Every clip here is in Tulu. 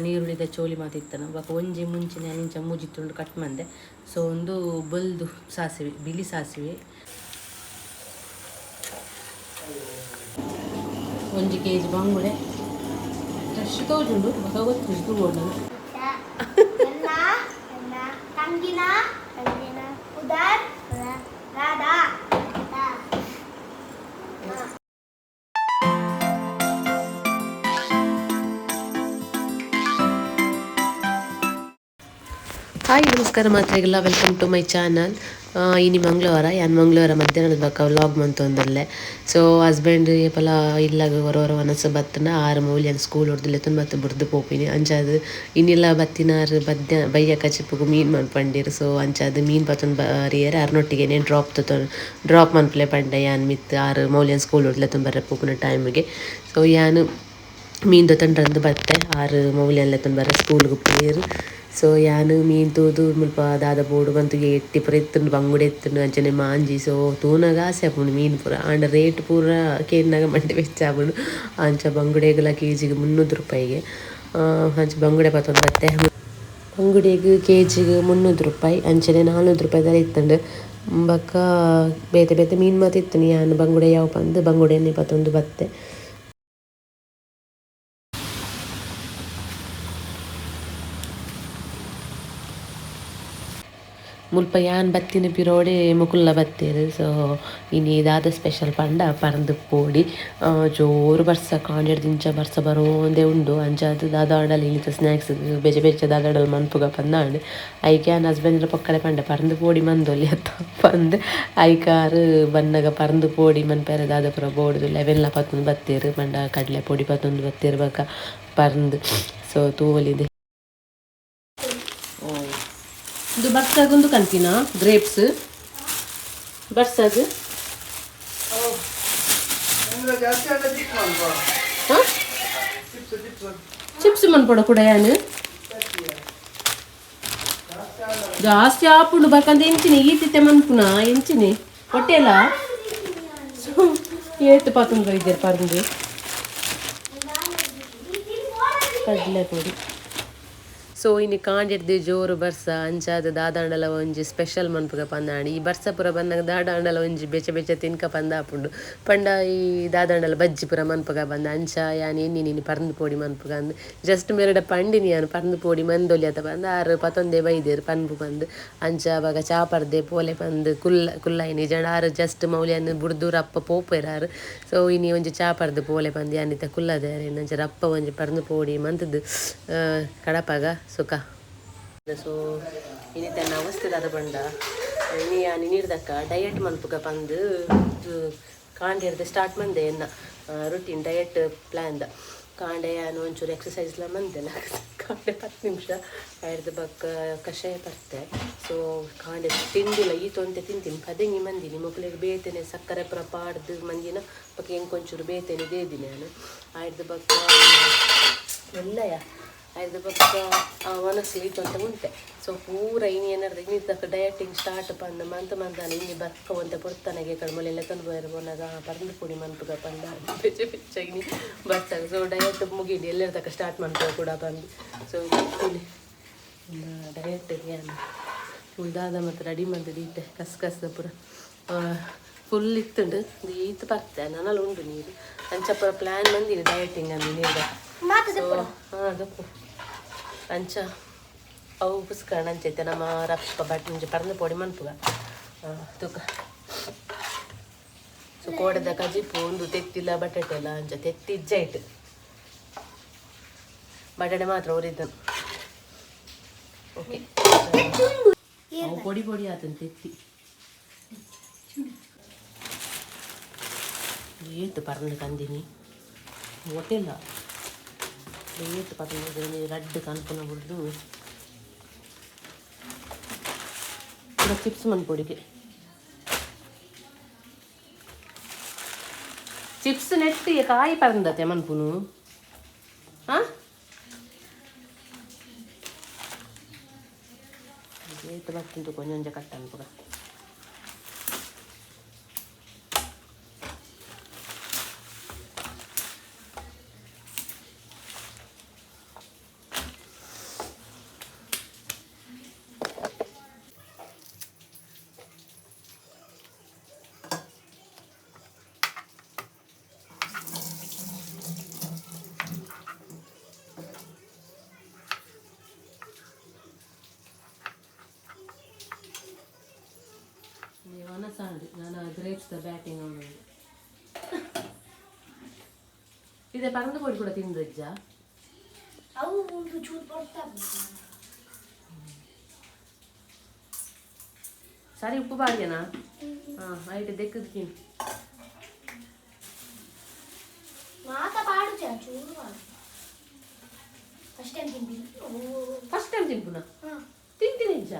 ನೀರುಳ್ಳಿದ ಚೋಲಿ ಮಾತಿತ್ತನ ಬೊಕ ಒಂಜಿ ಮುಂಚಿನ ಇಂಚ ಮೂಜಿ ತುಂಡು ಕಟ್ ಮಂದೆ. ಸೊ ಒಂದು ಬೊಲ್ದು ಸಾಸಿವೆ, ಬಿಳಿ ಸಾಸಿವೆ. 1 ಕೆಜಿ ಬಂಗುಡೆ ಫ್ರೆಶ್ ತೋಜುಂಡು, ಬೊಕ ಗೊತ್ತುಂಡು ತೂವೊಡು. ತಂಗಿನ ತಂಗಿನ ಉದಾರ್ ರಾಧಾ. ಹಾಯ್, ನಮಸ್ಕಾರ ಮಾತ್ರೆಗೆಲ್ಲ. Welcome to my channel. ಇನಿ ಮಂಗಳವಾರ. ಯಾನ್ ಮಂಗಳವಾರ ಮಧ್ಯಾಹ್ನದ ಬೊಕ್ಕ ವ್ಲಾಗ್ ಮಂತೊಂದುಲ್ಲೆ. ಸೊ ಹಸ್ಬೆಂಡ್ ಏಪಲ ಇಲ್ಲಾಗ ಹೊರ ಹೊರ ವನಸ ಬತ್ತನ ಆರು ಮೌಲ್ಯನ್ ಸ್ಕೂಲ್ ಹೊಡ್ದು ಲೆತ್ತೊಂದು ಬತ್ತು ಬುಡ್ದು ಪೋಪಿನಿ. ಅಂಚಾದ್ ಇನ್ನಿಲ್ಲ ಬತ್ತಿನಾರು ಬದ್ಯ ಬಯ್ಯ ಕಚಿಪುಗು ಮೀನು ಮನ್ಪಂಡಿರು. ಸೊ ಅಂಚಾದ್ ಮೀನು ಪತ್ತೊಂದು ಬರಿಯರೆ ಅರ್ನೊಟ್ಟಿಗೆನೆ ಡ್ರಾಪ್ ತೊತೊನ್ ಡ್ರಾಪ್ ಮನ್ಪುಲೆ ಪಂಡೆ ಯಾನ್ ಮಿತ್ತ್, ಆರು ಮೌಲ್ಯನ್ ಸ್ಕೂಲ್ ಹೊಡ್ದು ಲೆತ್ತೊಂದು ಬರ್ರೆ ಪೋಪುನ ಟೈಮಿಗೆ. ಸೊ ಯಾನ್ ಮೀನ್ ದೊತ್ತೊಂಡ್ರಂದು ಬತ್ತೆ, ಆರು ಮೌಲ್ಯನ್ ಲೆತ್ತೊಂದು ಬರ್ರೆ ಸ್ಕೂಲ್ಗೆ ಪೋಯೆರ್. ಸೊ ಯಾನ್ ಮೀನ್ ತೂದು ಮುಲ್ಪ ದಾದ ಬೋಡು ಬಂತು ಎಟ್ಟಿ ಪೂರ ಇತ್ತುಂಡು, ಬಂಗುಡೆ ಇತ್ತುಂಡು, ಅಂಚನೆ ಮಾಂಜಿ. ಸೊ ತೂನಗ ಆಸೆ ಆಪುಂಡು ಮೀನು ಪೂರ. ಆಂಡ ರೇಟ್ ಪೂರ ಕೇನ್ನಗ ಮಂಡೆ ಬೆಚ್ಚ ಆಪುಂಡು. ಅಂಚ ಬಂಗುಡೆಗಳ ಕೆಜಿಗೆ 300 ರೂಪಾಯಿಗೆ. ಅಂಚ ಬಂಗುಡೆ ಪತ್ತೊಂದು ಬತ್ತೆ. ಬಂಗುಡೆಗ್ ಕೆಜಿಗೆ 300 ರೂಪಾಯಿ, ಅಂಚನೆ 400 ರೂಪಾಯಿದ ಇತ್ತುಂಡು. ಬೊಕ್ಕ ಬೇತೆ ಬೇತೆ ಮೀನು ಮಾತ ಇತ್ತುಂಡು. ಯಾನ್ ಬಂಗುಡೆ ಯಾವ ಪಂದ್ ಬಂಗುಡೆನೆ ಪತ್ತೊಂದು ಬತ್ತೆ. ಮುಲ್ಪ ಯಾನ್ ಬತ್ತಿನ ಪಿರೋಡೆ ಮುಕುಲ್ಲ ಬತ್ತೇರು. ಸೊ ಇನಿ ದಾದ ಸ್ಪೆಷಲ್ ಪಂಡ ಪರಂದು ಪೋಡಿ. ಜೋರು ಬರ್ಸ, ಕಾಂಡೆಡ್ ಬರ್ಸ ಬರೋಂದೇ ಉಂಡು. ಅಂಚಾದ್ ದಾದ ಆಂಡಲ ಇನಿತ ಸ್ನ್ಯಾಕ್ಸ್ ಬೆಚ್ಚ ಬೆಚ್ಚ ದಾದ ಆಂಡಲ ಮನ್ಪುಗ ಪಂದಾಂಡ್. ಐಕೆ ಯಾನ್ ಹಸ್ಬೆಂಡ್ ಪೊಕ್ಕಡೆ ಪಂಡೆ, ಪರಂದು ಪೋಡಿ ಮಂದೊಲಿ ಅತ್ತ ಪಂದ್. ಐಕಾರು ಬನ್ನಗ ಪರಂದು ಪೋಡಿ ಮನ್ಪೆರೆ ದಾದ ಪೂರ ಬೋಡುದು ಲೆವೆಲ್ಲ ಪತ್ತೊಂದು ಬತ್ತೇರು. ಪಂಡ ಕಡಲೆ ಪೊಡಿ ಪತ್ತೊಂದು ಬತ್ತೇರು, ಬೊಕ ಪರಂದು. ಸೊ ತೂವೊಲಿದೆ. ಇದು ಬರ್ಸಾಗೊಂದು ಕಂತಿನ ಗ್ರೇಪ್ಸ್ ಬರ್ಸಾಗ. ಜಾಸ್ತಿ ಆಂಡ ಚಿಪ್ಸ್ ಮಲ್ಪ. ಹಾಂ. Chips chips. ಚಿಪ್ಸ್ ಮನ್ಪೊಡ ಕೂಡ ಯಾನು ಜಾಸ್ತಿ ಆಪುಂಡು. ಬಕಂತ ಎಂಚಿನಿ ಈತಿತ್ತೆ ಮನ್ಪುನ ಎಂಚಿನಿ ಹೊಟ್ಟೆಲ್ಲ. ಸೊ ಏತ್ ಪತ್ತೊಂದು ಬೈದೇರು ಪರಂದು, ಕಡಲೆ ಪೊಡಿ. ಸೊ ಇನಿ ಕಾಂಡೆಡ್ದು ಜೋರು ಬರ್ಸ. ಅಂಚಾದ ದಾದಾಂಡಲ ಒಂಜಿ ಸ್ಪೆಷಲ್ ಮನ್ಪುಗ ಪಂದಾಂಡ್. ಈ ಬರ್ಸ ಪೂರ ಬಂದಾಗ ದಾದಾಂಡಲ ಒಂಜಿ ಬೆಚ್ಚ ಬೆಚ್ಚ ತಿನ್ಕ ಪಂದಾಪುಂಡು. ಪಂಡ ಈ ದಾದಾಂಡಲ ಬಜ್ಜಿ ಪೂರ ಮನ್ಪುಗ ಬಂದ. ಅಂಚ ಯಾನ್ ಎನ್ನಿ ನೀನು ಪರಂದು ಪೋಡಿ ಮನ್ಪುಗ ಅಂದ್. ಜಸ್ಟ್ ಮೇರಡ ಪಂಡಿನಿ ಯಾನ್, ಪರಂದು ಪೋಡಿ ಮಂದೊಲಿ ಅತ್ತ ಬಂದ. ಆರು ಪತ್ತೊಂದೇ ಬೈದೇರು ಪನ್ಪು ಬಂದು. ಅಂಚ ಅವಾಗ ಚಾಪರ್ದೆ ಪೋಲೆ ಪಂದ್ ಕುಲ್ಲ ಕುಲ್ಲಾಯಿನಿ ಜನ. ಆರು ಜಸ್ಟ್ ಮೌಲ್ಯನ್ ಬುಡ್ದು ರಪ್ಪ ಪೋಪೆರ್ ಆರು. ಸೊ ಇನಿ ಒಂಜಿ ಚಾಪರ್ದು ಪೋಲೆ ಪಂದ್ ಯಾನ್ ಇತ್ತ ಕುಲ್ಲದೆ. ಅಂಚ ರಪ್ಪ ಒಂಜಿ ಪರಂದು ಪೋಡಿ ಮಂತುದು ಕಡಪಾಗ ಸುಖ. ಸೊ ಇನಿ ತನ್ನ ಅವಸ್ಥೆ ದಾದ ಪಂಡ, ಇನಿ ಯಾನ್ ನೀರ್ದಕ್ಕ ಡಯಟ್ ಮನ್ಪುಗ ಪಂದ್ ಕಾಂಡೆರ್ದ್ ಸ್ಟಾರ್ಟ್ ಮಂದೆ ಎನ್ನ ರುಟೀನ್ ಡಯಟ್ ಪ್ಲ್ಯಾನ್ದ. ಕಾಂಡೆ ಯಾನ್ ಒಂಚೂರು ಎಕ್ಸಸೈಸ್ಲ ಮಂದೆ ಕಾಂಡೆ 10 ನಿಮಿಷ. ಐರ್ದ ಬೊಕ್ಕ ಕಷಾಯ ಪರ್ತೆ. ಸೊ ಕಾಂಡೆ ತಿಂಡಿಲ ಈ ತೊಂತೆ ತಿಂತೀನಿ, ಪದೆಂಗಿ ಮಂದಿನಿ. ಮೊಕ್ಲೆಗ್ ಬೇತೆನೆ ಸಕ್ಕರೆ ಪೂರ ಪಾಡ್ದು ಮಂದಿನ ಬೊಕ್ಕ ಎಂಕ್ ಒಂಚೂರು ಬೇತೆನೆ ದೇದಿನಿ ಯಾನ್. ಐರ್ದ ಬೊಕ್ಕ ಎಲ್ಲಯ ಐರ್ದ ಬೊಕ್ಕ ವನಸು ಈತೊಂತೆ ಉಂಟೆ. ಸೊ ಪೂರ ಇನಿ ಏನಾರ್ದ ಇನಿ ತಕ್ಕ ಡಯಟಿಂಗ್ ಸ್ಟಾರ್ಟ್ ಪಂದ್ ಮಂತ್ ಮಂತಾನೆ. ಇನಿ ಬಕ್ಕ ಒಂತೆ ಪೊರ್ತನಗೆ ಕಡೆ ಮೊಲೆಲ್ಲ ತಂದು ಬೋಯರ್ ಪೋನಾಗ ಪರಂದು ಪೊಡಿ ಮನ್ಪುಗ ಪಂದ. ಬೆಚ್ಚ ಬೆಚ್ಚ ಇನಿ ಬರ್ತಾರೆ. ಸೊ ಡಯಟ್ ಮುಗಿಡಿ ಎಲ್ಲರ ತಕ್ಕ ಸ್ಟಾರ್ಟ್ ಮನ್ಪುಗ ಕೂಡ ಬಂದು. ಸೊ ಡಯಟ್ ಯಾನ್ ದಾದ ಮತ್ತು ರೆಡಿ ಮಂತ್ ದೀತೆ. ಕಸ್ ಕಸ್ ಪೂರ ಫುಲ್ ಇತ್ತುಂಡು. ಈತ್ ಬರ್ತೆ ನನಲ ಉಂಡು ನೀರು. ಅಂಚ ಪೂರ ಪ್ಲ್ಯಾನ್ ಮಂದಿನಿ ಡಯಟಿಂಗ್ ಅಂದು ನೀರ್ದ. ಸೊ ಹಾಂ, ದಪ್ಪು ಅಂಚ ಅವು ಪುಸ್ಕರಣ ಅಂಚೈತೆ ನಮ್ಮ ರಪ್ಪ ಬಟ್ ಮುಂಚೆ ಪರಂದು ಪೊಡಿ ಮನ್ಪುಗ ತೂಕ. ಸೊ ಕೋಡೆದ ಕಜಿಪು ಒಂದು ತೆತ್ತಿಲ್ಲ, ಬಟಾಟೆ ಎಲ್ಲ. ಅಂಚ ತೆತ್ತಿ ಇಜ್ಜ ಇಟ್ಟು ಬಟಾಟೆ ಮಾತ್ರ ಉರಿದ್ದನು. ಓಕೆ, ಅವು ಪೊಡಿ ಪೊಡಿ ಆತನ ತೆತ್ತಿ. ಏತು ಪರಂದು ಕಂದಿನಿ ಹೊಟ್ಟೆಲ್ಲ ಏತು ಪರಂದು ರಡ್ಡು ಕನ್ಪುನ ಬಿಡ್ದು ಚಿಪ್ಸ್ ಮನ್ಪೊಡಿಗೆ. ಚಿಪ್ಸ್ ನೆಟ್ ಕಾಯಿ ಪರಂದತೆ ಮನ್ಪುನು. ಹಾಂ, ಏತು ಬತ್ತುಂಟು ಕೊಂಚ ಕಟ್ಟ ಅನ್ಪುಗ. ಆಂಡ್ ನಾನು ಗ್ರೇಪ್ಸ್ ದ ಬ್ಯಾಟಿಂಗ್ ಅವನು. ಇದೆ ಪರಂದು ಪೊಡಿ ಕೂಡ ತಿಂದಜ್ಜ. ಅವು ಒಂದು ಚೂರು ಬರ್ತಾ. ಸರಿ, ಉಪ್ಪು ಬಾಡಿಗೆನಾ? ಹಾಂ, ಐಟ್ ದೆಕ್ಕದ ತಿನ್. ಮಾತ ಪಾಡು, ಚೂರು ಪಾಡು. ಫಸ್ಟ್ ಟೈಮ್ ತಿಂತೀನಿ. ಫಸ್ಟ್ ಟೈಮ್ ತಿನ್ಪುನ? ಹಾಂ. ತಿಂತೀನಿ ನಿಜ.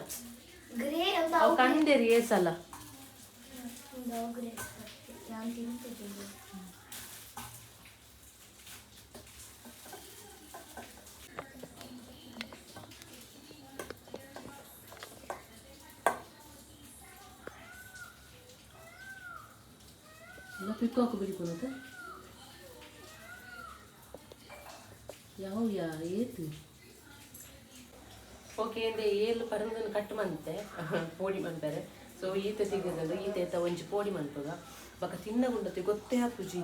ಗ್ರೇ ಅಂತ. ಅವು ಕಂಡೇರಿ ಏಸಲ್ಲ. ಒಂದು ಗ್ರೇಪ್ಸ್ ನಾನು ತಿಂತಿದ್ದೀನಿ. ಎಲ್ಲ ಪಿಕ್ಕಾಕು ಬಿಡಿಪುನತ ಯಾವ ಯಾ ಏತು. ಓಕೆ, ಇಂದೆ ಏಳು ಪರಂದನ್ನು ಕಟ್ ಮಂತೆ ಪೋಡಿ ಮನ್ಪೆರೆ. ಸೊ ಈತ ಸಿಗದದು ಈತ ಏತ ಒಂಜಿ ಪೋಡಿ ಮನ್ಪುಗ. ಬೊಕ ತಿನ್ನಗುಂಡತಿ ಗೊತ್ತೇ ಆಪುಜಿ.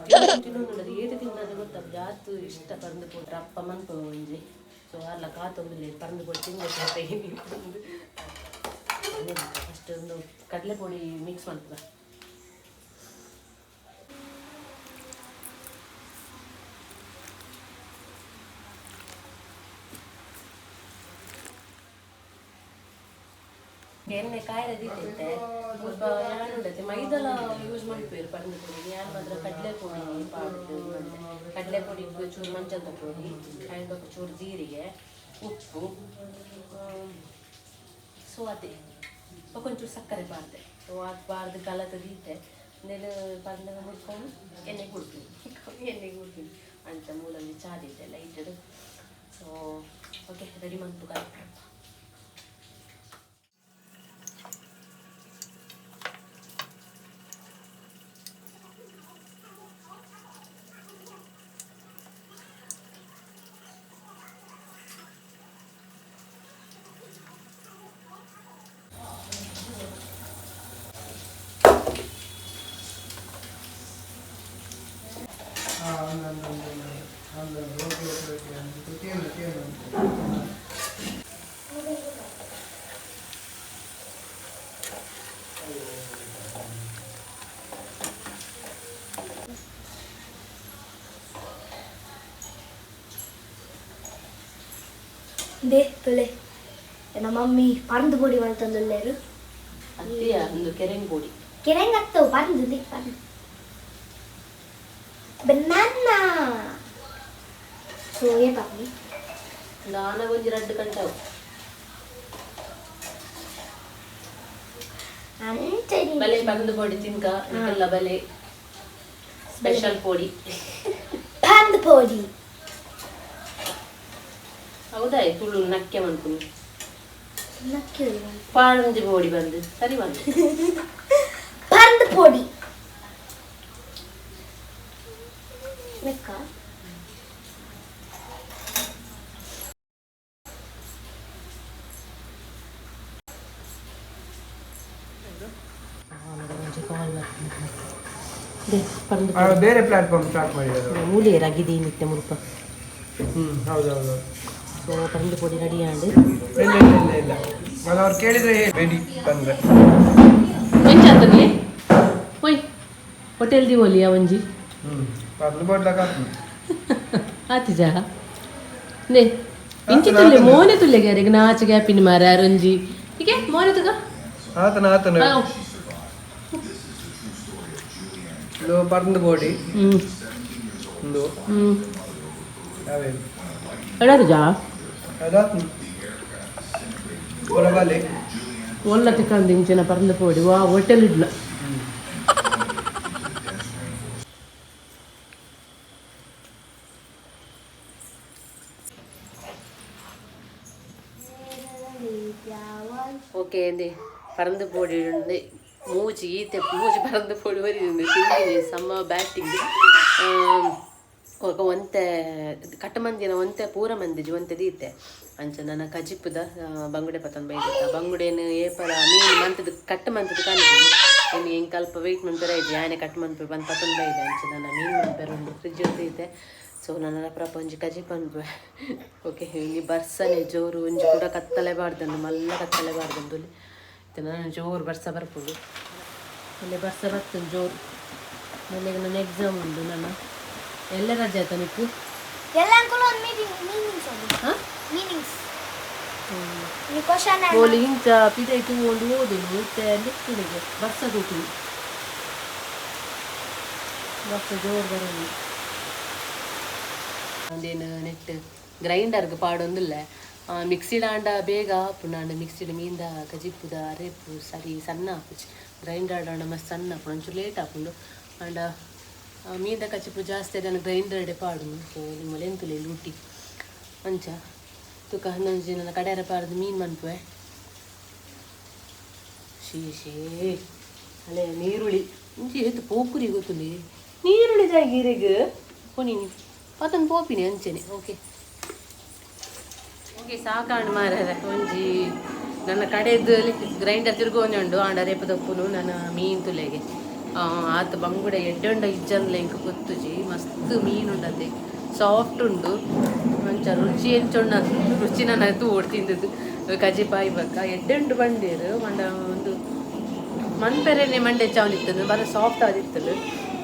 ತಿನ್ನೊಂದುಂಡದು ಏತೆ ತಿನ್ನದು ಗೊತ್ತಾಪುಜಿ. ಆತು ಇಷ್ಟ ಪರಂದು ಪೋಟ್ರೆ ಅಪ್ಪ ಮನ್ಪುಗ ಒಂಜಿ. ಸೊ ಅಲ್ಲ ಕಾತೊಂದುಲ್ಲೆ ಪರಂದು ಪೋಡಿ ತಿಂದ. ಫಸ್ಟ್ ಒಂದು ಕಡಲೆ ಪೊಡಿ ಮಿಕ್ಸ್ ಮನ್ಪುಗ. ಎಣ್ಣೆ ಕಾಯರೆ ದೀತೈತೆ. ಸ್ವಲ್ಪ ಯಾನುಂಡತೆ ಮೈದಲ ಯೂಸ್ ಮನ್ಪುವೆರ್ ಪರಂದು ಪೊಡಿ. ಯಾನ್ ಮಾತ್ರ ಕಡಲೆ ಪೊಡಿ ಪಾಡ್ದು ಮಂತೆ. ಕಡಲೆ ಪೊಡಿ, ಚೂರು ಮಂಚದ ಪೊಡಿ, ಆ್ಯಂಡ್ ಬೊಕ ಚೂರು ಜೀರಿಗೆ, ಉಪ್ಪು, ಸೊ ಅದೇ ಬೊಕ ಒಂಚೂರು ಸಕ್ಕರೆ ಪಾಡ್ದೆ. ಸೊ ಅದು ಪಾಡ್ದು ಕಲತ ದೀತೆ. ನೆಲ ಪರಂದಾಗ ಮುರ್ಕೊಂಡು ಎಣ್ಣೆ ಕೊಡ್ತೀನಿ, ಎಣ್ಣೆ ಕೊಡ್ತೀನಿ ಅಂಚ ಮೂಲಂಜಿ ಚಾ ದೀತೆ ಲೈಟಡ್. ಸೊ ಓಕೆ, ರೆಡಿ ಮನ್ಪುಗ. ಹಾಂ, ಒಂದು ಒಂದು ಒಂದು ಒಂದು. ಓಕೆ ಓಕೆ ಓಕೆ, ಕೇಳು ಕೇಳು. ದೇ ತೊಲೆ, ನನ್ನ ಮಮ್ಮಿ ಪರಂದು ಪೊಡಿ ಮಲ್ತೊಂದುಲ್ಲೆರ್. ಅತ್ತಿಯ ಒಂದು ಕೆರೆಂಗ್ ಪೊಡಿ. ಕೆರೆಂಗ್ ಅತ್ತವು, ಪರಂದು they ಪರಂದು ಬನಾನಾ. ಸೊ ಏ ಪಾಪಿ. ದಾನ ಒಂಜಿ ರಡ್ಡು ಗಂಟೆ ಅವು. ಅಂಚ. ಬಲೆ ಪರಂದು ಪೊಡಿ ತಿನ್ಕ ಇದೆಲ್ಲ ಬಲೆ ಸ್ಪೆಷಲ್ ಪೊಡಿ. ಪರಂದು ಪೊಡಿ. ಹೌದಾ? ತುಳು ನಕ್ಕೆ ಮನ್ಪುನಿ. ನಕ್ಕೆ. ಪರಂದು ಪೊಡಿ ಬಂದು ಸರಿ ಬಂದು. ಪರಂದು ಪೊಡಿ ಮೆಕ್ಕ. ಪರಂದು. ಬೇರೆ ಪ್ಲಾಟ್ಫಾರ್ಮ್ ಸ್ಟಾರ್ಟ್ ಮಾಡಿರೋದು. ಮೂಲೆ ರಗಿದೆ ನಿತ್ಯ ಮುಲ್ಪ. ಹ್ಞೂ, ಹೌದು ಹೌದು. ಸೊ ಪರಂದು ಪೊಡಿ ರೆಡಿ ಆಂಡ್. ಇಲ್ಲ ಇಲ್ಲ ಇಲ್ಲ ಇಲ್ಲ, ಅದು ಅವ್ರು ಕೇಳಿದ್ರೆ ರೆಡಿ ಬಂದ್ರೆ. ಎಂಚ ಆತಲ್ಲಿ ಓಯ್ ಹೋಟೆಲ್ the ಒಲಿಯ ಒಂಜಿ. ಹ್ಞೂ, ಪರ್ಲು ಬೋಡ್ಲಕ್ಕ. ಆತಿಜ ನೇ ಇಂಚಿ ತುಲ್ಲೆ ಮೋನೆ ತುಲ್ಲೆ ಗ್ಯಾರಿಗೆ ನಾಚ ಗ್ಯಾಪಿನ ಮಾರ ಒಂಜಿ ಹೀಗೆ ಮೋನೆ ತುಗ. ಆತನ ಆತನ ಇದು ಪರ್ಂದು ಬೋಡಿ. ಒಂದು ಯಾವೇನು? ಎಡರುಜಾ. ಅದಾತು ಬರಬಾಲೆ. ಒಲ್ಲ ತಿಕ್ಕಂದು ಇಂಚಿನ ಪರಂದು ಪೊಡಿ ವಾ ಹೋಟೆಲ್ ಇಡ್ಲ. ಓಕೆ, ಎಂದೆ ಪರಂದು ಪೊಡಿ ಉಂಡೆ ಮೂಜಿ ಈತೆ ಮೂಜಿ ಪರಂದು ಪೊಡಿ ಒರಿಯುಂಡು ತಿಂದಿನಿ. ಸಮ ಬ್ಯಾಟಿಂಗ್ ఒక ಒಂತೆ ಕಟ್ಟ ಮಂದಿನ ಒಂತೆ ಪೂರ ಮಂದಿಜಿ ಒಂತೆ ದೀತೆ. ಅಂಚ ನನ ಕಜಿಪುದ ಬಂಗುಡೆ ಪತೊಂದು ಬೈದಿತ್ತ. ಬಂಗುಡೆನ್ ಏಪಲ ಮೀನು ಮಂತದ ಕಟ್ಟ ಮಂತದ ಕಾಣಿದ್ದೀನಿ. ಇನ್ನು ಎಂಕ್ ಅಲ್ಪ ವೆಯ್ಟ್ ಮನ್ಪೆರ ಇಜ್ಜಿ, ಆನೆ ಕಟ್ ಮನ್ಪೆ ಬಂದು ಪತೊಂದು ಬೈದೆ. ಅಂಚ ನನ್ನ ಮೀನು ಮನ್ಪೆರ ಉಂಡು ಫ್ರಿಜ್ ದೀತೆ. ಸೊ ನನ್ನ ಪ್ರಪ ಒಂಜಿ ಕಜಿಪ್ ಅನ್ಪೆ. ಓಕೆ, ಇಲ್ಲಿ ಬರ್ಸನೆ ಜೋರು. ಒಂಜಿ ಕೂಡ ಕತ್ತಲೆ ಬಾರ್ದಂದು, ಮಲ್ಲ ಕತ್ತಲೆ ಬಾರ್ದಂದು. ಇತ್ತೆ ನಾನು ಜೋರು ಬರ್ಸ ಬರ್ಪುಂಡು. ಅಲ್ಲೇ ಬರ್ಸ ಬರ್ತದೆ ಜೋರು. ಮೊನ್ನೆಗೆ ನನ್ನ ಎಕ್ಸಾಮ್ ಉಂಟು. ನನ್ನ ಎಲ್ಲ ರಜೆ ಆಯ್ತಾ ನಿಕ್ಕು? ಎಲ್ಲ ಅಂಕಲ್ ಒಂದು ಮೀಟಿಂಗ್ ಮೀನಿಂಗ್ಸ್ ಅದು. ಹಾಂ. ಮೀನಿಂಗ್ಸ್ ಈ ಕ್ವಶನ್. ಓಲಿ ಇಂಚ ಪಿದೈ ತೂವೊಂದು ಓದುನು ಇತ್ತೆ ಲಿಕ್ಕುಡಿಗೆ ಬರ್ಸ ತೂಕುನು. ಬರ್ಸ ಜೋರು ಬರೋದು. ಒಂದೇನು ನೆಟ್ ಗ್ರೈಂಡರ್ಗೆ ಪಾಡೊಂದಿಲ್ಲ, ಮಿಕ್ಸಿಡ್ ಆಂಡ ಬೇಗ ಆಪುಂಡು. ಆಂಡ ಮಿಕ್ಸಿಡ್ ಮೀಂದ ಕಜಿಪ್ಪುದ ಅರೇಪು ಸರಿ ಸಣ್ಣ ಆಪುಜಿ. ಗ್ರೈಂಡರ್ ಆಂಡ ಮಸ್ತ್ ಸಣ್ಣ ಆಪುಂಡು, ಒಂಚೂರು ಲೇಟ್ ಆಪುಂಡು. ಆಂಡ ಮೀಂದ ಕಜಿಪ್ಪು ಜಾಸ್ತಿ ಅದನ್ನು ಗ್ರೈಂಡರ್ಡೆ ಪಾಡುನು. ಸೊ ನಿಮ್ಮ ಲೆಂತುಲೆ ಲೂಟಿ ಅಂಚ ತುಕ ಹನ್ನೊಂದು ನನ್ನ ಕಡೆಯರ ಪಾಡ್ದು ಮೀನು ಮನ್ಪುವೆ. ಶೀ ಶೀ ಅಲೆ ನೀರುಳ್ಳಿ ಇಂಚಿ ಏತು ಪೋಕುರಿ ಗೊತ್ತುಂಡಿ. ನೀರುಳ್ಳಿ ಜಾಗಿ ಇರೆಗ್ ಪೊನಿನಿ ಪತನ್ ಪೋಪಿನಿ ಅಂಚೆನೆ. ಓಕೆ ಓಕೆ, ಸಾಕಾಂಡ್ ಮಾರ್ರೆ. ಒಂಜಿ ನನ್ನ ಕಡೆದು ಗ್ರೈಂಡರ್ ತಿರ್ಗೊಂಜಿ ಉಂಡು. ಆಂಡ ರೇಪ ದಪ್ಪುನು ನನ್ನ ಮೀನು ತುಲೆಗೆ. ಆತ ಬಂಗುಡೆ ಎಡ್ಡೆ ಇಜ್ಜಂದ್ಲ ಇಂಕ್ ಗೊತ್ತುಜಿ. ಮಸ್ತ್ ಮೀನು ಉಂಡತೆ, ಸಾಫ್ಟ್ ಉಂಡು. ಒಂಚ ರುಚಿ ಎಂಚೊಣ್ಣ ರುಚಿ ನನ್ನ ತೂಡ್ ತಿಂದದ್ದು ಕಜಿಪಾಯಿ ಬಕ್ಕ ಎಡ್ಡೆ ಉಂಡು ಬಂಡೇರು. ಮಂಡ ಒಂದು ಮನ್ಪೆರೆನೆ ಮಂಡೆ ಚಾವಲಿತ್ತದು ಬರ ಸಾಫ್ಟ್ ಆದಿತ್ತದು.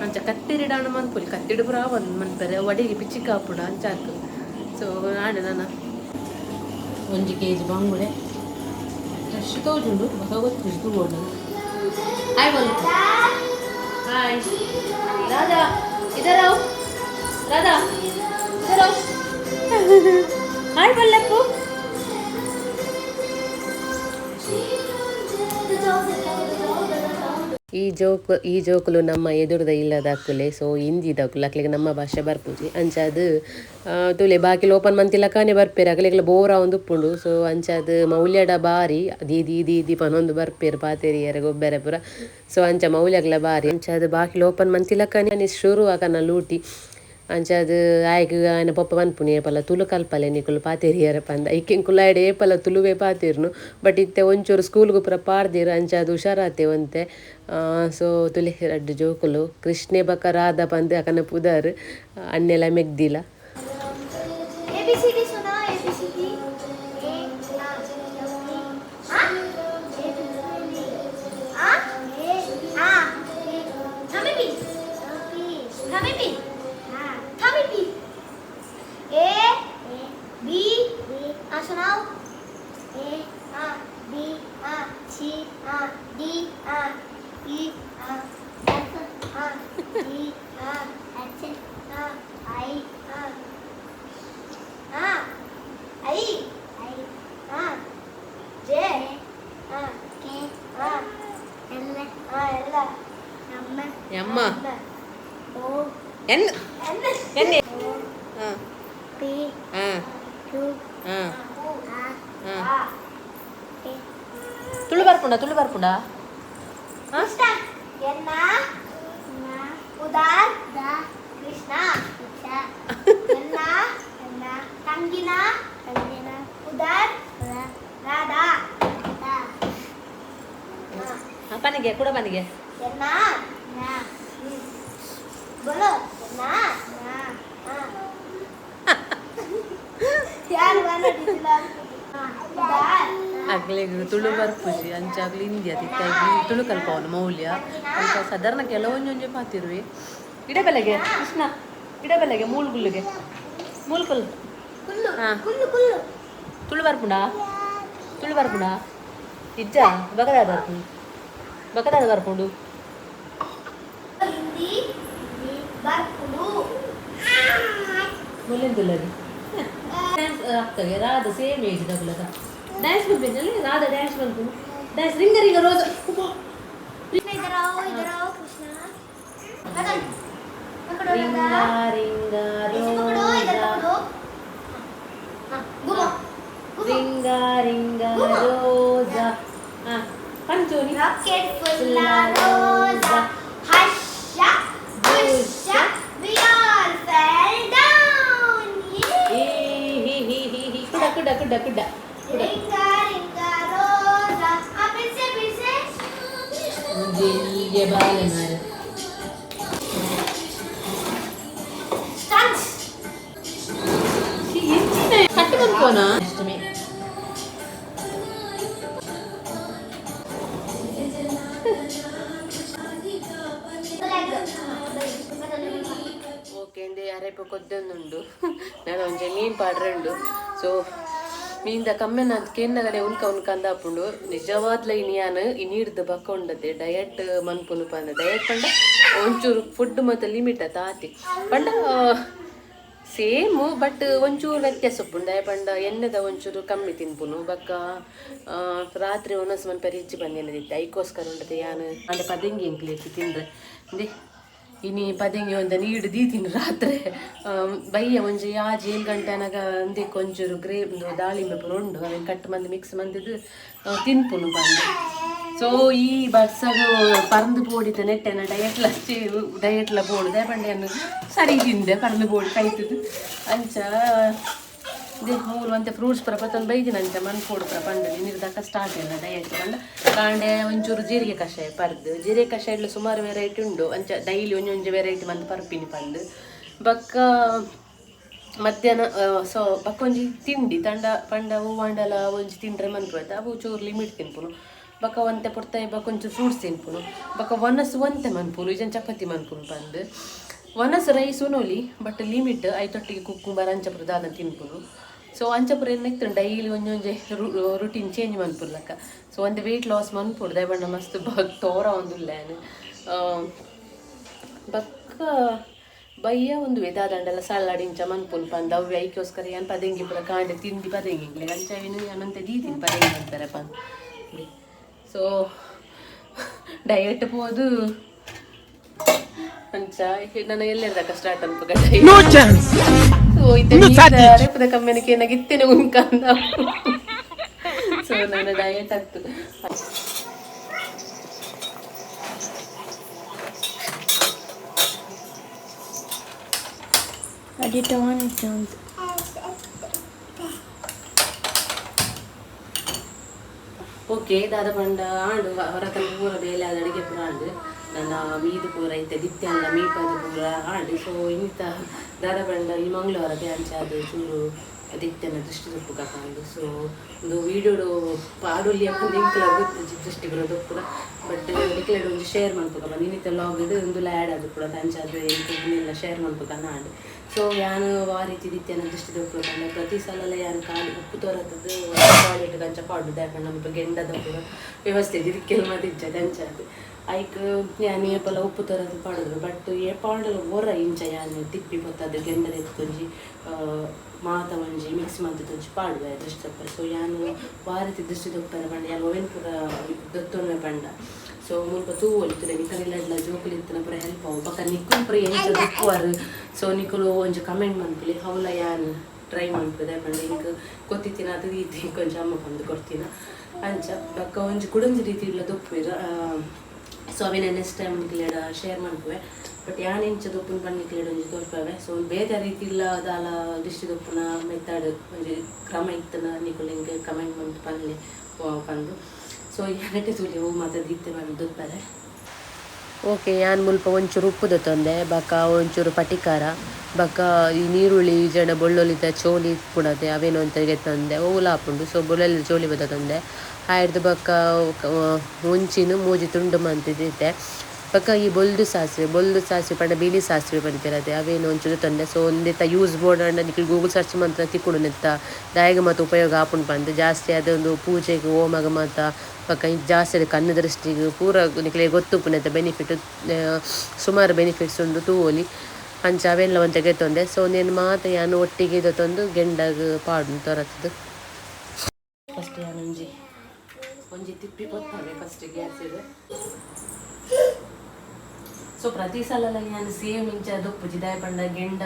ಅಂಚ ಕತ್ತಿರಿಡಾಣ ಮನ್ಪುಲಿ ಕತ್ತಿಡು ಪುರ ಒಂದು ಮನ್ಪೆರೆ ಒಡೆಗೆ ಪಿಚ್ಚಿಕ ಹಾಪುಂಡು ಅಂಚ ಹಾಕು. ಸೊ ಆಂಡ ನನ್ನ 1 ಕೆಜಿ ಬಂಗುಡೆ ಫ್ರೆಶ್ ತೋಜುಂಡು. ಬೊಕ ಗೊತ್ತುಜಿ ತೂವೊಂಡು. ಹಾಯ್ ಬೋಲು, ಹಾಯ್ ರಾಧಾ, इधर आओ. ರಾಧಾ, इधर आओ. ಹಾಯ್ ಬಲ್ಲಪ್ಪು. ಈ ಜೋಕುಲು ನಮ್ಮ ಎದುರುದ ಇಲ್ಲದಾಕುಲೆ. ಸೊ ಹಿಂದಿದಾಕುಲು, ಅಕ್ಲೆಗ್ ನಮ್ಮ ಭಾಷೆ ಬರ್ಪುಜಿ. ಅಂಚಾದ್ ತೂಲೆ ಬಾಕಿಲ್ ಓಪನ್ ಮಂತಿಲಕಾನೆ ಬರ್ಪೇರು. ಅಕ್ಲೆಗ್ಲ ಬೋರ್ ಆವೊಂದು ಉಪ್ಪುಂಡು. ಸೊ ಅಂಚಾದ್ ಮೌಲ್ಯಡ ಬಾರಿ ದೀದಿ ದೀದಿ ಪನೊಂದು ಬರ್ಪೇರು ಪಾತೆರಿಯರೆ ಗೊಬ್ಬೆರೆ ಪೂರ. ಸೊ ಅಂಚ ಮೌಲ್ಯಗ್ಲ ಬಾರಿ. ಅಂಚಾದ್ ಬಾಕಿಲ್ ಓಪನ್ ಮಂತಿಲಕಾನೆ ಶುರು ಆಕನ ಲೂಟಿ. ಅಂಚಾದ್ ಆಯ್ಗ್ ಆಯನ ಪೊಪ್ಪ ಪನ್ಪುನಿ ಏಪಲ ತುಳು ಕಲ್ಪಲೆ ನಿಕುಲು ಪಾತೆರಿಯರೆ ಪಂದ. ಐಕ್ ಎಂಕುಲು ಆಯ್ಡ್ ಏಪಲ ತುಳುವೆ ಪಾತೆರ್ನು. ಬಟ್ ಇತ್ತೆ ಒಂಚೂರು ಸ್ಕೂಲ್ಗ್ ಪೂರ ಪಾಡ್ದೆರ್, ಅಂಚಾದ್ ಹುಷಾರಾತೆ ಒಂತೆ. ಸೊ ತುಲೆ ರಡ್ಡ್ ಜೋಕುಲು, ಕೃಷ್ಣೆ ಬಕ ರಾಧಾ ಪಂದ್ ಅಕನ ಪುದರ್. ಅಣ್ಣೆಲ ಮೆಗ್ದಿಲ. ಎ ಬಿ ಸಿ ಡಿ ಸುನಾ. A B C D A ಆ ಆ ಆ ಥಮಿ ಬಿ, ಥಮಿ ಬಿ, ಥಮಿ ಬಿ. ಎ ಬಿ ಆ सुनाओ. A B C D E F G H I I J K L L M ಎಮ್ಮ. O N. N N. P Q R T. Tulu ಬರ್ಪುಂಡ? ತುಳು ಬರ್ಪುಂಡ? ಕೃಷ್ಣ ಎನ್ನ ಉದಾರ್ ಕೃಷ್ಣ ಎನ್ನ ತಂಗಿನ ಉದಾರ್ ರಾಧಾ. ಪನಿಗೆ ಕೂಡ ಪನಿಗೆ. ಎನ್ನ बोलो ಎನ್ನ ಯಾರು ಉದಾರ್. ಅಕ್ಲೆಗ್ ತುಳು ಬರ್ಪುಜಿ, ಅಂಚ ಅಕ್ಲು ಹಿಂದಿ ಅದಿತ್ತ ತುಳು ಕಲ್ಪವನು ಮೌಲ್ಯ. ಅಂಚ ಸಾಧಾರಣ ಕೆಲವೊಂಜೊಂಜಿ ಪಾತಿರುವೆ. ಇಡಬೆಲೆಗೆ ಕೃಷ್ಣ, ಇಡಬೆಲೆಗೆ ಮೂಲ್ಗುಲ್ಲುಗೆ ಮೂಲ್ಕುಲ್. ಕುಲ್ಲು. ಹಾ. ಕುಲ್ಲು ಕುಲ್ಲು. ತುಳು ಬರ್ಪುಂಡ? ತುಳು ಬರ್ಪುಂಡ? ಇಜ್ಜ? ಬಕದಾದ ಬರ್ಪುಂಡು, ಬಕದಾದ ಬರ್ಪುಂಡು. ಹಿಂದಿ ಬರ್ಪುಡು. ಮುಲ್ಲಿಂದುಲ್ಲದಿ ಡ್ಯಾನ್ಸ್ ಆಗ್ತದೆ. ರಾಧಾ ಸೇಮ್ ಏಜ್ ದಗುಲದ ಡ್ಯಾನ್ಸ್ ಬಂದಿದ್ದಲ್ಲಿ. ರಾಧಾ ಡ್ಯಾನ್ಸ್ ಬಂತು. Dance ring a ring a roses. Krishna इधर आओ, इधर आओ कृष्ण. पकड़ पकड़ो. ರಿಂಗ राधा ರಿಂಗ ऐसे पकड़ो, इधर. ರೋಜಾ. पकड़ो, हाँ, घुमो घुमो. Ring a ring a roses. ಹಾ, ಪಂಚೋನಿ. Rocket full Rosa, ಹರ್ಷ ಬುಷ, we all fell down. ಈ ಹಿ ಹಿ ಹಿ ಹಿ. ಕುಡ ಕುಡ ಕುಡ ಕುಡ ಕುಡ. ರಿಂಗ ರಿಂಗ ರೋಜಾ. ಆ फिर से, फिर से. ಒಂಜಿ ಎಲ್ಯ ಬಾಲೆ ಮಾರೆ. ಸ್ಟಂಟ್ಸ್. ಕಟ್ಟು ಬಂದ್ಕೋನಾ ಅಷ್ಟಮಿ. ಒದ್ದೊಂದುಂಡು ನಾನು ಒಂಜಿ ಮೀನ್ ಪಾಡ್ರೆ ಉಂಡು. ಸೊ ಮೀನ್ದ ಕಮ್ಮೆನ ಕೇನ್ನಗನೆ ಉನ್ಕ ಉನ್ಕ ಅಂದಾಪುಂಡು. ನಿಜವಾದ್ಲ ಇನಿಯಾನ್ ಇನೀರ್ದ ಬಕ್ಕ ಉಂಡತೆ ಡಯಟ್ ಮನ್ಪುನು ಪಂಡ ಡಯಟ್ ಪಂಡ ಒಂಚೂರು ಫುಡ್ ಮತ್ತೆ ಲಿಮಿಟ್ ಆತಿ ಪಂಡ ಸೇಮು ಬಟ್ ಒಂಚೂರು ವ್ಯತ್ಯಾಸ ಉಪ್ಪುಂಡು. ದಾಯೆ ಪಂಡ ಎಣ್ಣೆದ ಒಂಚೂರು ಕಮ್ಮಿ ತಿನ್ಪುನು ಬೊಕ್ಕ ರಾತ್ರಿ ಒನಸ್ ಮನ್ಪೆರೆ ಇಜ್ಜಿ ಬಂದಿನ್ನದಿತ್ತೆ ಐಕೋಸ್ಕರ ಉಂಡತೆ ಯಾನ್ ಅಂಡ ಪದೆಂಗಿ ಎಂಕ್ಲೇತಿ ತಿಂದ್ರೆ ಇಂದೆ ಇನಿ ಪದೆಂಗಿ ಒಂದ ನೀಡು ದೀತಿನಿ ರಾತ್ರಿ ಬಯ್ಯ ಒಂಜಿ ಆಜಿ ಏಳು ಗಂಟೆ ಅನಗ ಅಂದೆಕ್ ಒಂಚೂರು ಗ್ರೇ ದಾಳಿಂಬೆ ಪೂರ ಉಂಡು ಅವೆನ್ ಕಟ್ ಮಂದ್ ಮಿಕ್ಸ್ ಮಂದಿದ್ದು ತಿನ್ಪುನು ಪಂದ್. ಸೊ ಈ ಬರ್ಸಗ್ ಪರಂದು ಪೋಡಿತ ನೆಟ್ಟೆನ ಡಯಟ್ಲ ಡಯಟ್ಲ ಬೋಡು ದಾಯೆ ಪಂಡ ಯಾನ್ ಸರಿ ತಿಂದೆ ಪರಂದು ಬೋಡಿ ಕೈತದು ಅಂಚ ದೆ ಮೂಲು ಒಂತೆ ಫ್ರೂಟ್ಸ್ ಪೂರ ಪತ್ತೊಂದು ಬೈದಿನ ಅಂಚ ಮನ್ಪೋಡು ಪೂರ ಪಂಡ ನೀರ್ದಕ್ಕ ಸ್ಟಾರ್ಟ್ ಇಲ್ಲ ಡಯಟ್ ಪಂಡ ಕಾಂಡೆ ಒಂಚೂರು ಜೀರಿಗೆ ಕಷಾಯ ಪರ್ದು ಜೀರಿಗೆ ಕಷಾಯ ಸುಮಾರು ವೆರೈಟಿ ಉಂಡು ಅಂಚ ಡೈಲಿ ಒಂಜೊಂಜಿ ವೆರೈಟಿ ಮಂದ್ ಪರ್ಪಿನಿ ಪಂದ್ ಬೊಕ್ಕ ಮಧ್ಯಾಹ್ನ ಸೊ ಬೊಕ್ಕ ಒಂಜಿ ತಿಂಡಿ ತಂಡ ಪಂಡ ಹೂವಾಂಡಲ ಒಂಜಿ ತಿಂಡ್ರೆ ಮನ್ಪುವೆತ ಅವು ಚೂರು ಲಿಮಿಟ್ ತಿನ್ಪುನು ಬೊಕ್ಕ ಒಂತೆ ಪೊರ್ತಾಯಿ ಬೊಕ್ಕ ಒಂಚೂರು ಫ್ರೂಟ್ಸ್ ತಿನ್ಪುನು ಬೊಕ್ಕ ಒನಸ್ ಒಂತೆ ಮನ್ಪುನು ಇಜನ್ ಚಪಾತಿ ಮನ್ಪುನು ಪಂದ್ ಒನಸ್ ರೈಸ್ ಉನೊಲಿ ಬಟ್ ಲಿಮಿಟ್ ಐತೊಟ್ಟಿಗೆ ಕುಕ್ಕುಂಬರ್ ಅಂಚ ಪೂರ ದಾದ ತಿನ್ಪುನು. ಸೊ ಅಂಚ ಪೂರ ಏನ್ ಡೈಲಿ ಒಂಜೊಂಜೆ ರುಟೀನ್ ಚೇಂಜ್ ಮನ್ಪುರ್ಲಕ್ಕ. ಸೊ ಒಂತೆ ವೆಯ್ಟ್ ಲಾಸ್ ಮನ್ಪೊಡು ದಾಯೆ ಪಂಡ ಮಸ್ತ್ ತೋರ ಒಂದುಲ್ಲೆ ಬೊಕ್ಕ ಬಯ್ಯ ಒಂದು ದಾದಂಡಲ ಸಲಾಡ್ ಇಂಚ ಮನ್ಪುನು ಪಂದ್ ಅವ್ವೆ ಐಕೋಸ್ಕರ ಯಾನ್ ಪದೆಂಗಿ ಪೂರ ಕಾಂಡೆ ತಿಂಡಿ ಪದೆಂಗಿ ಎಂಕ್ಲೆಗ್ ಅಂಚ ಅವೆನ್ ಯಾನ್ ಒಂತೆ ದೀತಿನಿ ಪದೆಂಗಿ ಮನ್ಪೆರೆ ಪಂದ್. ಸೊ ಡಯಟ್ ಪೋದು ಅಂಚ ನನ್ನ ಎಲ್ಲೆರ್ದಕ್ಕ ಸ್ಟಾರ್ಟ್ ಅನ್ಪುಗ. No chance. ಸೊ ಇತ್ತೆ ರೇಪದ ಕಮ್ಮೆನಕ್ಕೆ ಏನಾಗ ಇತ್ತೇನೆ ಉಂಕಂದ. ಸೊ ನನ್ನ ಡಯಟ್ ಆಗ್ತು. ಅಡಿಟ್ ಆನ್ ಇತ್ತು. ಓಕೆ ದಾದ ಪಂಡ ಆಂಡು ಹೊರತನ ಪೂರ ಬೇಲೆ ಆದ ಅಡುಗೆ ಪೂರ ಆಂಡು ನನ್ನ ಮೀದು ಪೂರ ಇತ್ತೆ ದಿತ್ಯಲ್ಲ ಮೀಪದು ಪೂರ ಆಂಡು. ಸೊ ಇಂತ ದಾದ ಪಂಡ ಈ ಮಂಗಳವಾರ ಅಂಚಾದ ಚೂರು ದಿತ್ಯನ ದೃಷ್ಟಿ ದೊಪ್ಪು ಕಾಂಡು. ಸೊ ಒಂದು ವೀಡಿಯೋಡು ಪಾಡೊಲಿ ಪಂದ್ ಎಂಕ್ಲ ಗೊತ್ತಿಜ್ಜಿ ದೃಷ್ಟಿ ಪೂರ ದೊಪ್ಪುನ ಬಟ್ ನಿಕ್ಲೆಡ್ ಒಂಜಿ ಶೇರ್ ಮನ್ಪುಗ ಬಂದು ಇನ್ನಿತ ಲಾಗ್ ಇದು ಒಂದು ಆ್ಯಡ್ ಅದು ಪೂರ ಅಂಚಾದ್ ಎಂಕ್ ಉಂದೆಲ್ಲ ಶೇರ್ ಮನ್ಪುಗ ಆಂಡ್. ಸೊ ಯಾನ್ ವಾ ರೀತಿ ದಿತ್ಯನ ದೃಷ್ಟಿ ದೊಪ್ಪುನ ಪಂಡ ಪ್ರತಿ ಸಲಲ ಯಾನ್ ಖಾಲಿ ಉಪ್ಪು ತೋರತ್ತದು ಟಾಯ್ಲೆಟ್ ಅಂಚ ಪಾಡು ದಾಯೆ ಪಂಡ ನಮ್ದು ಗೆಂಡದ ಪೂರ ವ್ಯವಸ್ಥೆ ಇದಕ್ಕೆಲ್ಲ ಮಾತ ಇಜ್ಜಿ ಅಂಚಾದ್ ಐಕ್ ಯಾನ್ ಏಪಲ ಉಪ್ಪು ತೋರದು ಪಾಡುದು ಬಟ್ ಏಪಾಂಡಲ ಒರ ಇಂಚ ಯಾನ್ ತಿಪ್ಪಿ ಪೊತ್ತದು ಗೆಂಡದ ಎತ್ತೊಂಜಿ ಮಾತ ಒಂಜಿ ಮಿಕ್ಸ್ ಮಂತುದು ಒಂಜಿ ಪಾಡುವೆ ದೃಷ್ಟಿ ದೊಪ್ಪರೆ. ಸೊ ಯಾನ್ ವಾ ರೀತಿ ದೃಷ್ಟಿ ದೊಪ್ಪರೆ ಪಂಡ ಯಾನ್ ಒವೆನ್ ಪೂರ ದೊತ್ತೊನ್ವೆ ಪಂಡ ಸೊ ಮುಲ್ಪ ತೂವೊಲಿ ತುಲೆ ನಿಕಲ್ ಜೋಕುಲು ಇತ್ತಿನ ಪೂರ ಹೆಲ್ಪ್ ಆವು ಬೊಕ್ಕ ನಿಕುಲು ಪೂರ ಎಂಚ ದೊಪ್ಪುವರ್. ಸೊ ನಿಕುಲು ಒಂಜಿ ಕಮೆಂಟ್ ಮನ್ಪುಲೆ ಅವ್ಲ ಯಾನ್ ಟ್ರೈ ಮನ್ಪುವೆ ದಾಯೆ ಪಂಡ ಎಂಕ್ ಗೊತ್ತಿತ್ತಿನ ಅದು ರೀತಿ ಕೊಂಚ ಅಮ್ಮ ಪಂದ್ ಕೊರ್ತಿನ ಅಂಚ ಬೊಕ್ಕ ಒಂಜಿ ಕುಡೊಂಜಿ ರೀತಿ ಇಲ್ಲ ದೊಪ್ಪುವೆರ್. ಸೊ ಅವೆನ ನೆಕ್ಸ್ಟ್ ಟೈಮ್ ನಿಕ್ಲೆಡ ಶೇರ್ ಮನ್ಪುವೆ ಬಟ್ ಯಾನ್ ಎಂಚ ದೊಪ್ಪುನ ಪಂದ್ ನಿಕ್ಲೆಡ ಒಂಜಿ ತೋಜ್ಪಾವೆ. ಸೊ ಬೇತೆ ರೀತಿ ಇಲ್ಲ ದಾಲ ದೃಷ್ಟಿ ದೊಪ್ಪುನ ಮೆಥಡ್ ಒಂಜಿ ಕ್ರಮ ಇತ್ತನ ನಿಕುಲು ಎಂಕ್ ಕಮೆಂಟ್ ಮಂತ್ ಪನ್ಲೆ ಪಂದ್. ಸೊ ಯಾನೆಟ್ಟೆ ತೂಲೆ ಒವು ಮಾತ ದೀತೆ ಪಂದ್ ದೊಪ್ಪರೆ. ಓಕೆ ಯಾನ್ ಮುಲ್ಪ ಒಂಚೂರು ಉಪ್ಪು ದೆತ್ತೊಂದೆ ಬೊಕ್ಕ ಒಂಚೂರು ಪಟಿಕಾರ ಬೊಕ್ಕ ಈ ನೀರುಳ್ಳಿ ಜಡ ಬೊಳ್ಳೊಲಿದ ಚೋಲಿ ಇಪ್ಪುಂಡತೆ ಅವೇನ್ ಒಂತೆ ಗೆತ್ತೊಂದೆ ಒವುಲ ಆಪುಂಡು. ಸೊ ಬೊಳ್ಳೊಲಿ ಚೋಲಿ ಬತ್ತೊಂದೆ ಆಯ್ರ್ದ್ ಬೊಕ್ಕ ಒಂಚಿನ್ ಮೂಜಿ ತುಂಡು ಮಂತಿದ್ದಿತ್ತೆ ಬೊಕ್ಕ ಈ ಬೊಲ್ದು ಸಾಸಿವೆ ಬೊಲ್ದು ಸಾಸಿವೆ ಪಂಡ ಬಿಳಿ ಸಾಸಿವೆ ಪನ್ಪೆರ್ ಅವೇನ್ ಒಂಚೂರು ತಂದೆ. ಸೊ ಉಂದೆತ ಯೂಸ್ ಬೋಡಾಂಡ ನಿಕುಲು ಗೂಗಲ್ ಸರ್ಚ್ ಮಂತ್ಂಡ ತಿಕ್ಕುಂಡು ನೆತ್ತ ದಾಯೆಗ್ ಮಾತ ಉಪಯೋಗ ಆಪುಂಡು ಪಂದ್ ಜಾಸ್ತಿ ಅದೊಂದು ಪೂಜೆಗ್ ಹೋಮಗ್ ಮಾತ ಬೊಕ್ಕ ಜಾಸ್ತಿ ಕಣ್ಣು ದೃಷ್ಟಿಗ್ ಪೂರ ನಿಕ್ಲೆಗ್ ಗೊತ್ತುಪ್ಪುನೆತ ಬೆನಿಫಿಟ್ ಸುಮಾರು ಬೆನಿಫಿಟ್ಸ್ ಉಂಡು ತೂವೊಲಿ ಅಂಚ ಅವೆನ್ಲ ಒಂತೆ ಗೆತ್ತೊಂದೆ. ಸೊ ಉಂದೆನ್ ಮಾತ ಯಾನ್ ಒಟ್ಟಿಗೆ ದೆತ್ತೊಂದು ಗೆಂಡಗ್ ಪಾಡುನು ತೊರತುದು. ಫಸ್ಟ್ ಯಾನ್ ಒಂಜಿ ಒಂಜಿ ತಿಪ್ಪಿ ಪೊತ್ತವೆ ಫಸ್ಟ್ ಗ್ಯಾಸ್. ಸೊ ಪ್ರತಿ ಸಲಲ ಯಾನ್ ಸೇಮ್ ಇಂಚ ದೊಪ್ಪುಜಿ ದಾಯೆ ಪಂಡ ಗೆಂಡ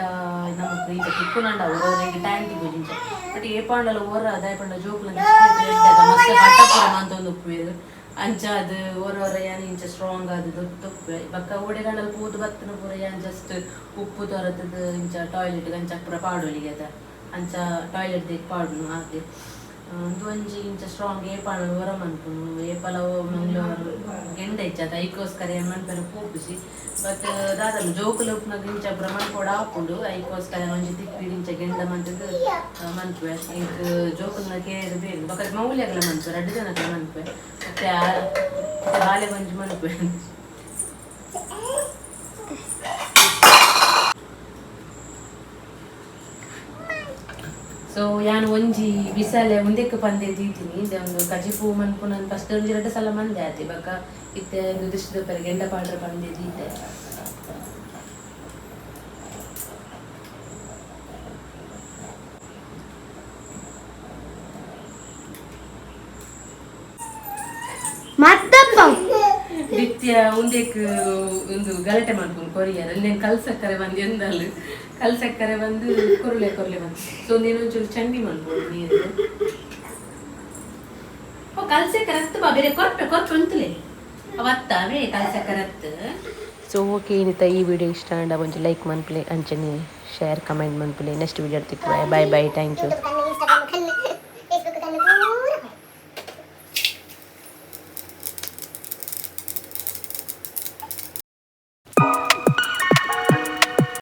ನಮಕ್ ಇಂಚ ತಿಕ್ಕುನಂಡ ಒರೊರೆಗ್ ಟೈಮ್ ತಿಕ್ಕುಜಿ ಇಂಚ ಬಟ್ ಏಪಾಂಡಲ ಒರ ದಾಯೆ ಪಂಡ ಜೋಕುಲ ಮಸ್ತ್ ಹಠ ಪೂರ ಮಂತೊಂದು ಉಪ್ಪುವೆರ್ ಅಂಚ ಅದು ಒರ ಒರ ಯಾನ್ ಇಂಚ ಸ್ಟ್ರಾಂಗ್ ಆದ್ ದೊಪ್ಪುವೆ ಬೊಕ್ಕ ಓಡೆಗಾಂಡಲ ಪೋದು ಬತ್ತನ ಪೂರ ಯಾನ್ ಜಸ್ಟ್ ಉಪ್ಪು ತೊರತುದು ಇಂಚ ಟಾಯ್ಲೆಟ್ ಅಂಚ ಪೂರ ಪಾಡೊಲಿ ಅದ ಅಂಚ ಟಾಯ್ಲೆಟ್ ದೇಕ್ ಪಾಡುನು ಆತೆ. ಉಂದು ಒಂಜಿ ಇಂಚ ಸ್ಟ್ರಾಂಗ್ ಏಪಾಂಡಲ ಒರ ಮನ್ಪುನು ಏಪಲ ಮಂಗಳವಾರ ಗೆಂಡ ಇಜ್ಜಾತ ಐಕೋಸ್ಕರ ಯಾನ್ ಮನ್ಪೆರೆ ಪೋಪುಜಿ ಬಟ್ ದಾದನ ಜೋಕುಲು ಉಪ್ಪುನಗ ಇಂಚ ಪೂರ ಮನ್ಪೊಡು ಆಪುಂಡು ಐಕೋಸ್ಕರ ಒಂಜಿ ತಿಕ್ಕಿಡ್ ಇಂಚ ಗೆಂಡ ಮಂತುದು ಮನ್ಪುವೆ ಎಂಕ್ ಜೋಕುಲ್ನ ಕೇರ್ ಬೇಗ ಬೊಕ್ಕ ಮೌಲ್ಯಗಳ ಮನ್ಪುವೆ ರಡ್ಡ್ ಜನಕ್ಲ ಮನ್ಪುವೆ ಮತ್ತೆ ಬಾಲೆ ಒಂಜಿ ಮನ್ಪುವೆ. ಸೊ ಯಾನ್ ಒಂಜಿ ಬಿಸಲೆ ಉಂದೆಕ್ ಪಂದೆ ದೀತೀನಿ. ಒಂದು ಕಜಿಪು ಮನ್ಪು ನಾನು ಫಸ್ಟ್ ಒಂಜಿ ರಡ್ಡ್ ಸಲ ಮಂದೆ ಆತೆ. ಬೊಕ್ಕ ಇತ್ತೆ ಒಂದು ದೃಷ್ಟಿ ಗೆಂಡ ಪಾಡ್ರೆ ಪಂದೆ ದೀತೆ. ಮತ್ತಪ್ಪ. ನಿತ್ಯ ಉಂದೆಕ್ ಒಂದು ಗಲಾಟೆ ಮಾಡ್ಕೊಂಡು ಕೊರಿಯರ್ నేను ಕಲ್ಸಕ್ಕರೆ ಬಂದು ಎಂದಲ್ಲ ಕಲ್ಸಕ್ಕರೆ ಬಂದು ಕೊರ್ಲೆ ಕೊರ್ಲೆ ಬಂದು. ಸೊ ನೀನೊಂಚೂರು ಚಂಡಿ ಮಾಡ್ಬೋದು ನೀರು. ಓ ಕಲ್ಸಕ್ಕರೆ ಹತ್ತು ಬಾ, ಬೇರೆ ಕೊರ್ಪೆ ಕೊರ್ಪೆ ಉಂತುಲೆ ಅವತ್ತಾವೇ ಕಲ್ಸಕ್ಕರೆ ಹತ್ತು. ಸೊ ಓಕೆ, ಏನಿತ್ತ ಈ ವಿಡಿಯೋ ಇಷ್ಟ ಆಂಡ ಒಂಜಿ ಲೈಕ್ ಮನ್ಪುಲೆ, ಅಂಚನೆ ಶೇರ್ ಕಮೆಂಟ್ ಮನ್ಪುಲೆ. ನೆಕ್ಸ್ಟ್ ವಿಡಿಯೋ ತಿಕ್ಕುವೆ. Bye bye, thank you.